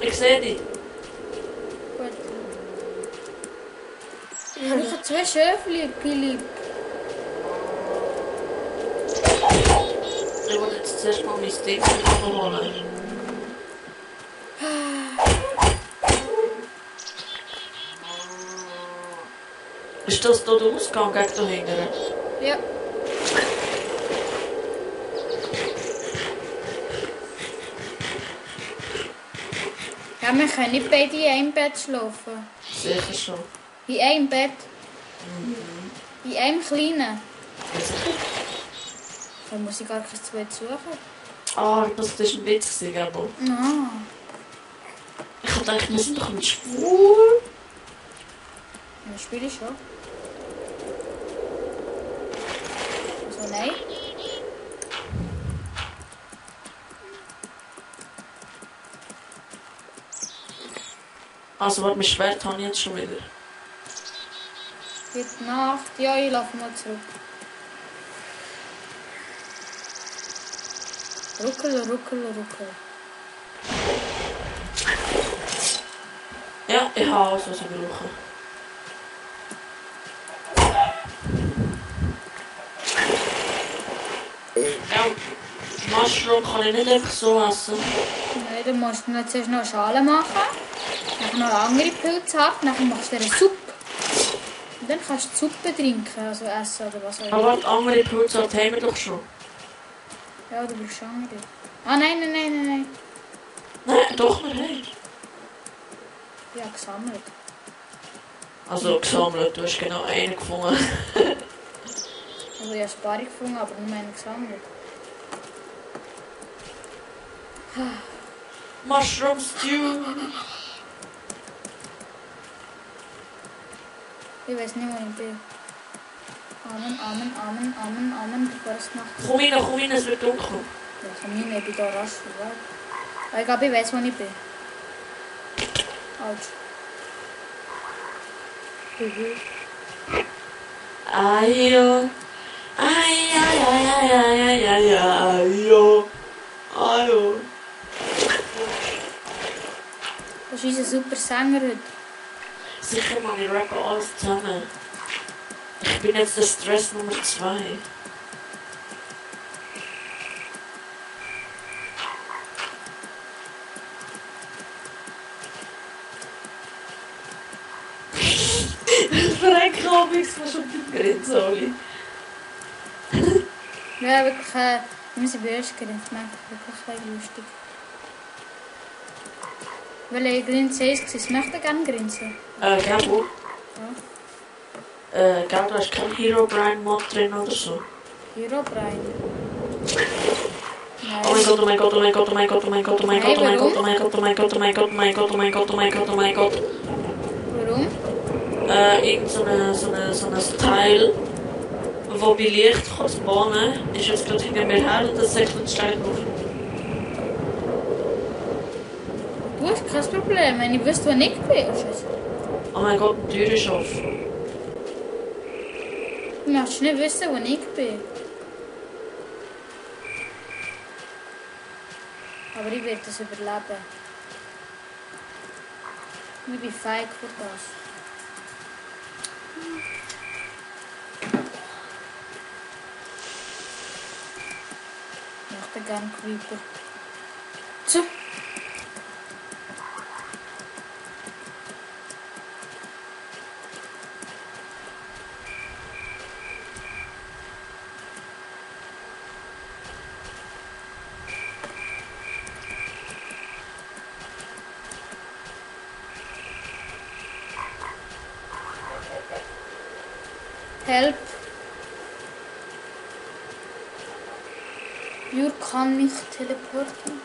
Ich sehe dich. Gut. Ich habe 2 Schöfli, Philipp. Ich wollte jetzt zuerst mal mein Ding holen. Ist das hier der Ausgang gegen da hinten? Ja. Ja, wir können nicht beide in einem Bett schlafen. Sicher schon. In einem Bett. In einem kleinen. Dann muss ich gar kein zweites suchen. Ah, das war ein Witz, aber. No. Ich dachte, wir sind doch nicht schwul. Ja, spiele ich schon. Also nein. Also, warte, mein Schwert habe ich jetzt schon wieder. Gute Nacht. Ja, ich laufe mal zurück. Ruckel, ruckel, ruckel. Ja, ich habe alles, was ich brauche. Ja, Mushroom kann ich nicht einfach so essen. Nein, dann musst du noch zuerst noch eine Schale machen. Dann noch andere Pilze haben. Dann machst du eine Suppe. Und dann kannst du die Suppe trinken, also essen oder was auch immer. Aber die andere Pilze haben wir doch schon. Ja, du brauchst andere. Ah, nein, nein, nein, nein, nein. Nein, doch nicht. Ich habe gesammelt. Also gesammelt, du hast genau einen gefunden. Also ich habe ein paar gefunden, aber nur einen gesammelt. Mushroom Stew. Ich weiß nicht, wo ich bin. Amen, Amen, Amen, Amen, Amen, bevor es Nacht ist. Komm rein, es wird dunkel. Ja, von mir, ich bin da rasch vorbei. Aber ich glaube, ich weiß, wo ich bin. Autsch. Ayo. Ayo. Ayo. Das ist unser super Sänger heute. Sicher, man, ich rappe alles zusammen. Ich bin jetzt der Stress Nummer 2. Ich verrecke abends fast auf die Grenze, Oli. Ja, wirklich, wir sind böse gerinnt. Wirklich lustig. Welche Grenze ist es? Ich möchte gerne grinsen. Gabo. Ja. Gabo, da ist kein Herobrine-Mod drin oder so. Herobrine. Oh mein Gott, oh mein Gott, oh mein Gott, oh mein Gott, oh mein Gott, oh mein Gott, oh mein Gott, oh mein Gott, oh mein Gott, oh mein Gott, oh mein Gott, oh mein Gott, oh mein Gott, oh mein Gott. Warum? Irgend so ein Teil, wo bei Licht kann bahnen, ist jetzt gerade hinter mir her und das sagt uns steigt auf. Du hast kein Problem, wenn ich wüsste, wo ich bin. Oh mein Gott, die Tür ist offen. Du möchtest nicht wissen, wo ich bin. Aber ich werde das überleben. Ich bin feig für das. Ich möchte gerne Creeper. So. Help. Jur kann mich teleporten.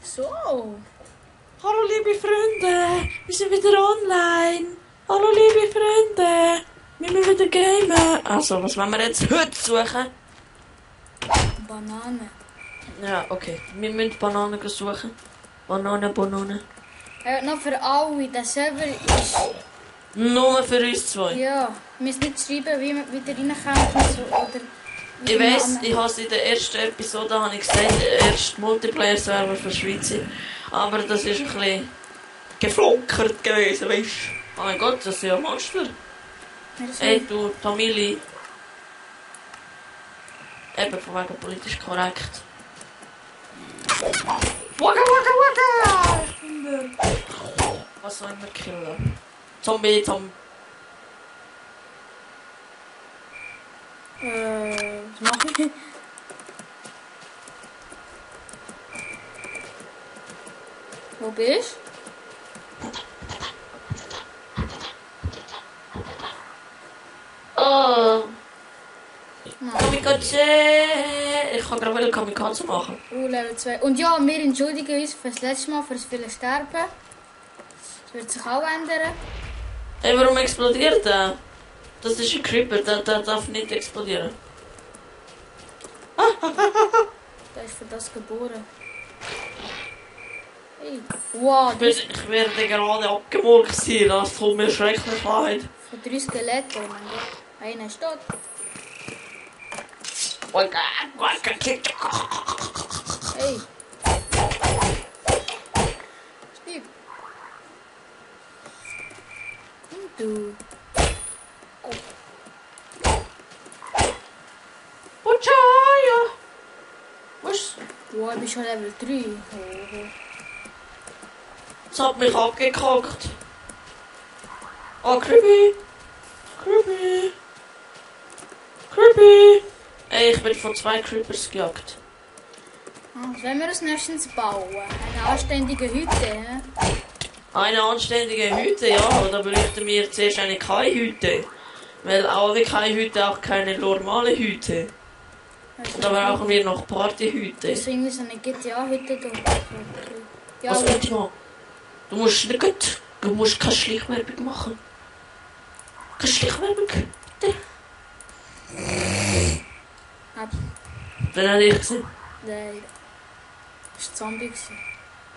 So. Hallo liebe Freunde, wir sind wieder online. Hallo liebe Freunde, wir müssen wieder gamen. Also, was wollen wir jetzt heute suchen? Banane. Ja, okay. Wir müssen Bananen suchen. Banane. Noch für alle, der Server ist Nur für uns zwei. Ja, wir müssen nicht schreiben, wie wir wieder reinkommen. Oder Ich weiss, ich habe es in der ersten Episode habe ich gesagt, der erste Multiplayer-Server für Schweiz. Aber das ist ein bisschen geflunkert gewesen, weißt du? Oh mein Gott, das sind ja Monster. Ey, du, Familie. Eben von wegen politisch korrekt. Waka, waka, waka! Was soll wir killen? Zombie. Was mache ich? Wo bist Oh, du? Kamikaze! Ich kann gerade Kamikaze machen. Level 2. Und ja, wir entschuldigen uns für das letzte Mal, für das viele Sterben. Das wird sich auch ändern. Hey, warum explodiert der? Das ist ein Creeper, der darf nicht explodieren. Der ist für das geboren. Hey. Wow, Ich werde gerade abgemurkt sein, das tut mir schrecklich leid. von 3 Skeletten. Oh mein Gott. Einer ist tot. Hey. Stieg. Und du. Butchaya! Was? Wow, ich bin schon Level 3. Das hat mich abgekackt. Oh, Creepy! Ey, ich bin von 2 Creepers gejagt. Was wollen wir als nächstes bauen? Eine anständige Hütte, hä? Eine anständige Hütte, ja, aber da bräuchten wir zuerst eine Kai-Hütte. Weil auch wie Kai-Hütte auch keine normale Hütte. Und da brauchen wir noch Partyhütte. Deswegen ist eine GTA-Hütte da. Ja, Was willst du machen? Du musst nicht, du musst keine Schleichwerbung machen. Keine Schleichwerbung. Bitte. Ab. Wen habe ich gesehen? Nein. Das war ein Zombie.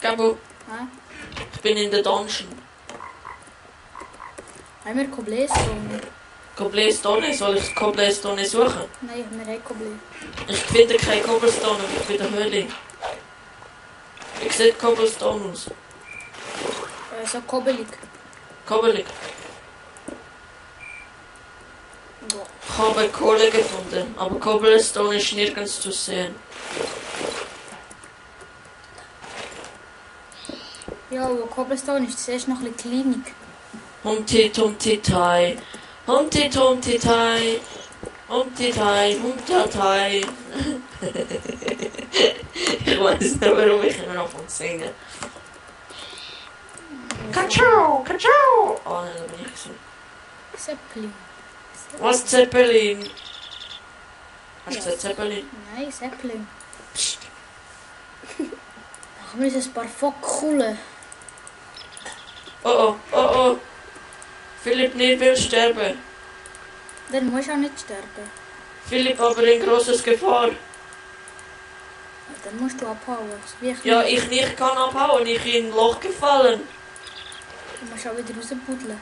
Gabo, Hä? ich bin in der Dungeon. Haben wir Cobblestone? Cobblestone, soll ich Cobblestone suchen? Nein, wir haben Cobblestone. Ich finde keine Cobblestone, ich bin in der Höhle. Wie sieht Cobblestone aus? So kobbelig. Kobbelig. Ja. Ich habe Kohle gefunden, aber Cobblestone ist nirgends zu sehen. Ja, aber Cobblestone ist zuerst noch ein bisschen kleinig. Humti tumti tai. Humti tumti tai. Humti tai, humti tai. Ich weiß nicht, warum ich immer noch von singen. Kachau, kachau. Oh nein, da bin ich gesehen. Zeppelin. Was Zeppelin? Hast du gesagt Zeppelin? Nein, Zeppelin. Machen wir uns ein paar Fockkulen. Oh. Philipp nicht will sterben. Dann musst du auch nicht sterben. Philipp aber in grosses Gefahr. Dann musst du abhauen. So wie ich Ja, ich nicht kann abhauen, ich in ein Loch gefallen. Du musst auch wieder rausbuddeln.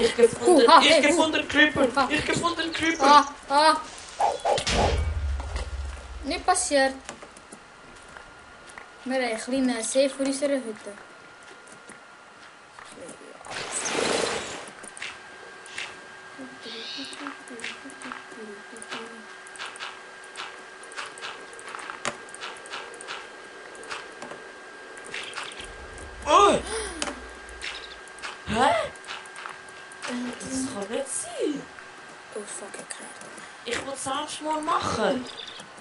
Ich gefunden Creeper. Ah. Ich gefunden Creeper. Nicht passiert. Wir haben einen kleinen See vor unserer Hütte. Oh! Hä? Das kann nicht sein. Oh fucking Karte. Ich will Selbstmord machen.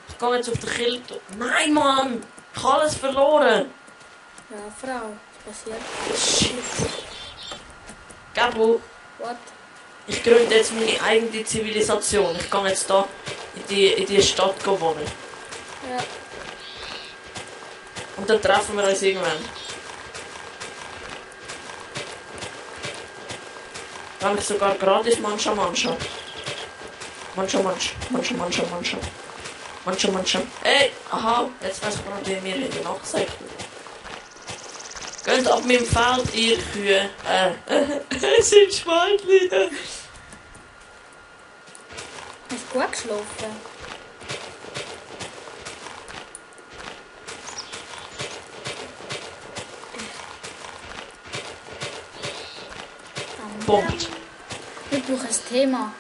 Ich gehe jetzt auf den Kill. Nein, Mann! Ich habe alles verloren. Ja, Frau, was passiert? Shit. Gabo, What? ich gründe jetzt meine eigene Zivilisation. Ich gehe jetzt da in die Stadt wohnen. Ja. Und dann treffen wir uns irgendwann. Dann habe ich sogar gratis Mancha. Mancha. Ey, aha, jetzt weiß ich mal, wie wir in der Nacht sagen. Gut, Geht ab meinem Feld, ihr Kühe. Es sind Schweindchen. Hast du gut geschlafen? Punkt. Wir brauchen ein Thema.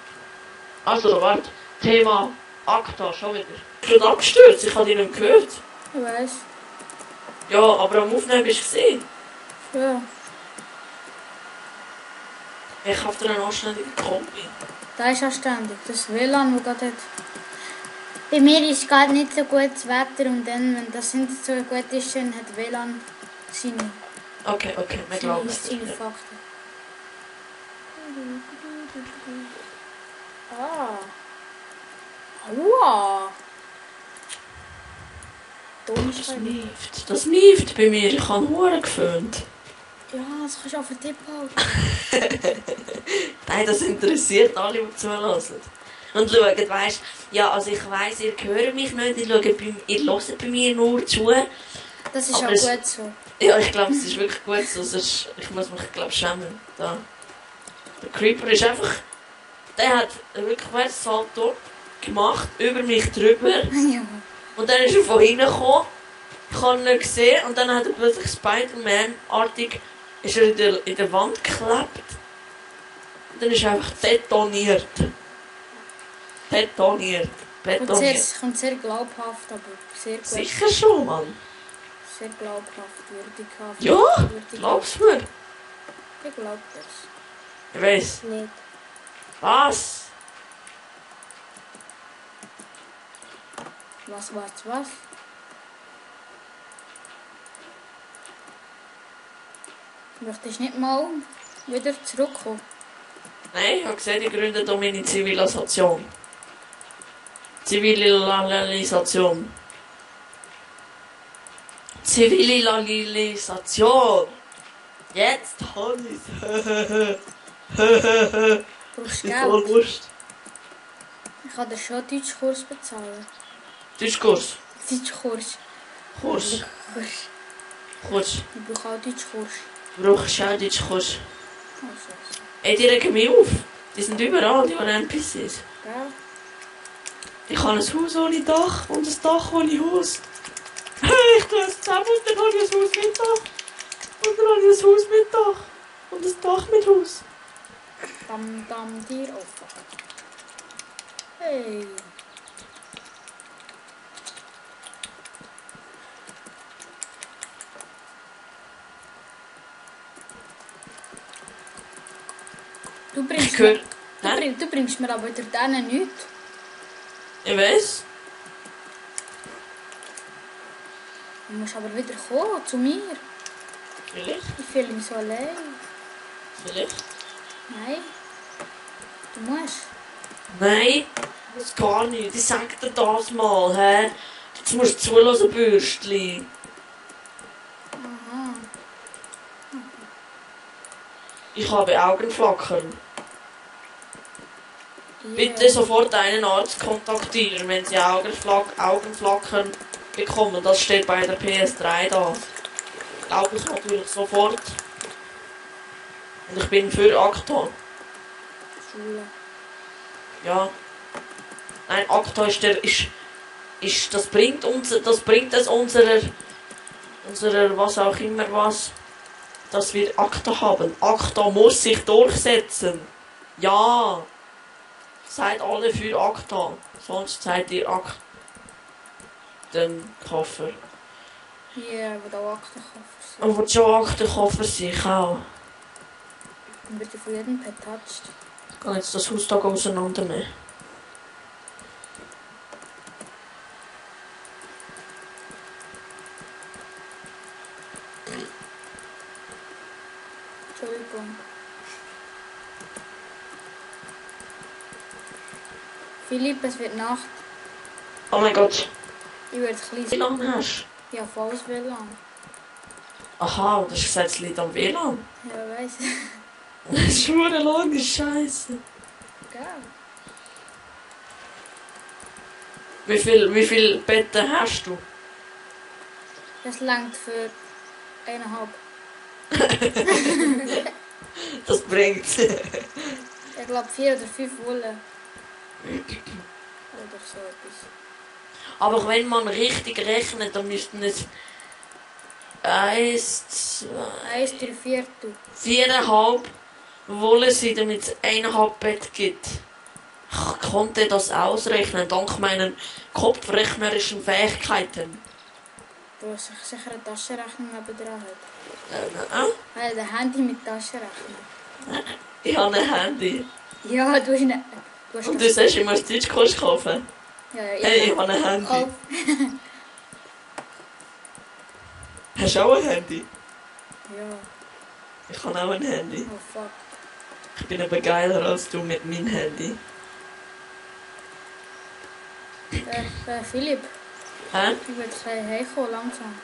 Also, warte. Thema ACTA, schon wieder. Ich bin abgestürzt, ich habe dich nicht gehört. Ich weiss. Ja, aber am Aufnehmen bist du gesehen. Ja. Ich habe dir einen anständigen Kombi. Da ist anständig. Das WLAN, das gerade hat. Bei mir ist gerade nicht so gutes Wetter und dann, wenn das nicht so gut ist, dann hat WLAN seine Okay, wir glauben es dir. Fakten. Ah. Aua. Das nieft bei mir, ich habe Huren geföhnt. Ja, das kannst du auch für Tipp halten. Nein, das interessiert alle, die zulassen. Und schaut, weisst, ja, also ich weiss, ihr hört mich nicht, ihr hört bei mir nur zu. Das ist aber auch gut so. Ja, ich glaube, es ist wirklich gut so, sonst, ich muss mich, glaube ich, schämen. Da. Der Creeper ist einfach, der hat wirklich ein Salto gemacht, über mich drüber. Ja. Und dann ist er von hinten gekommen, ich habe ihn nicht gesehen, und dann hat er plötzlich Spider-Man-artig, ist er in der Wand geklebt. Und dann ist er einfach detoniert. Kommt sehr glaubhaft, aber sehr gut. Sicher schon, Mann. Sehr glaubhaft, würdighaft. Ja, glaubst du mir? Ich glaub das. Ich weiss. Nicht. Was? Was? Möchtest du nicht mal wieder zurückkommen? Nein, ich habe gesehen, die gründen um meine Zivilisation. Zivilisation. Jetzt habe ich es. Brauchst Ist Geld? voll wurscht. Ich kann dir schon einen Deutschkurs bezahlen. Deutschkurs. Deutschkurs. Kurs. Kurs. Ich brauche auch Deutschkurs. Brauchst du auch Deutschkurs? Also, Ey, die regen mich auf. Die sind überall, die NPCs. gell? Ich habe ein Haus ohne Dach und ein Dach ohne Haus. Ich tue es zusammen und dann habe ich ein Haus mit Dach. Und dann habe ich ein Haus mit Dach. Und ein Dach mit Haus. Dam, dir auf. Hey. Du bringst mir aber durch denen nichts. Ich weiss. Du musst aber wieder kommen, zu mir. Vielleicht. Ich fühle mich so allein. Vielleicht. Nein. Du musst. Nein, das gar nicht. Ich sag dir das mal, hä? Jetzt musst du zulassen, Bürstli. Aha. Ich habe Augenflackern. Yeah. Bitte sofort einen Arzt kontaktieren, wenn Sie Augenflackern bekommen. Das steht bei der PS3 da. Glaube ich natürlich sofort. Und ich bin für ACTA. Schule. Ja. Nein, ACTA das bringt es unserer was auch immer was, dass wir ACTA haben. ACTA muss sich durchsetzen. Ja. Seid alle für ACTA. Sonst seid ihr Aktenkoffer. Ja, wo auch Aktenkoffer sind. Und wo schon Aktenkoffer sich auch. Dann wird von jedem betatscht. Ich kann jetzt das Haus da auseinandernehmen. Entschuldigung. Philipp, es wird Nacht. Oh mein Gott. Ich werde ein Wie bisschen... lange hast du? Ja, volles WLAN. Aha, das ist gesagt, es liegt am WLAN. Ja, weiss. Das ist nur eine lange Scheiße. Geil. Wie viel Betten hast du? Das langt für 1,5. Das bringt's. Ich glaube 4 oder 5 Wolle. Oder so etwas. Aber wenn man richtig rechnet, dann müssten es 1, 1 3 4. 4,5 Wolle sein, damit es 1,5 Bett gibt. Ich konnte das ausrechnen, dank meinen kopfrechnerischen Fähigkeiten. Du hast sicher eine Taschenrechnung nebendran. Weil ein Handy mit Taschenrechner. Ich habe ein Handy. Ja, du hast eine... Und du sagst, ich muss Deutschkurs kaufen. Ja, Hey, ich habe ein Handy. Hast du auch ein Handy? Ja. Ich habe auch ein Handy. Oh fuck. Ich bin aber geiler als du mit meinem Handy. Philipp, Hä? ich will gleich heimkommen, langsam.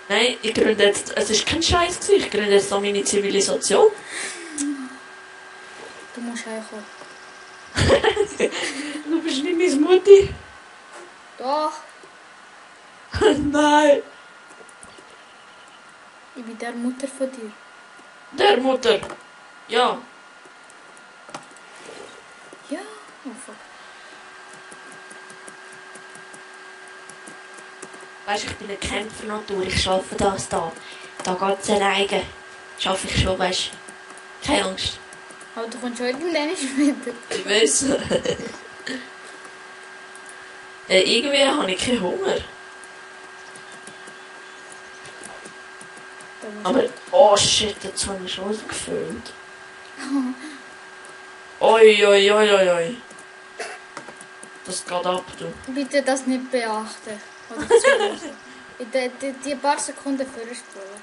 Nein, ich gründe jetzt... Es ist kein Scheiß gewesen, ich gründe jetzt noch meine Zivilisation. Du musst heimkommen. Du bist nicht meine Mutti. Doch, Nein. ich bin der Mutter von dir. Der Mutter. Ja. Ja, oh fuck. Weißt du, ich bin eine Kämpfernatur, ich schaffe das da. Da geht's alleine. Schaffe ich schon, weißt du. Keine Angst. Aber du kommst heute irgendwann später. Ich weiß. Irgendwie habe ich keinen Hunger. Aber, oh shit, jetzt habe ich schon gefüllt. Oi, oi, oi, oi, oi. Das geht ab, du. Bitte das nicht beachten. Oder zuhören. Die paar Sekunden vorspulen.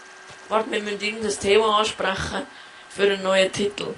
Warte, wir müssen irgendein Thema ansprechen für einen neuen Titel.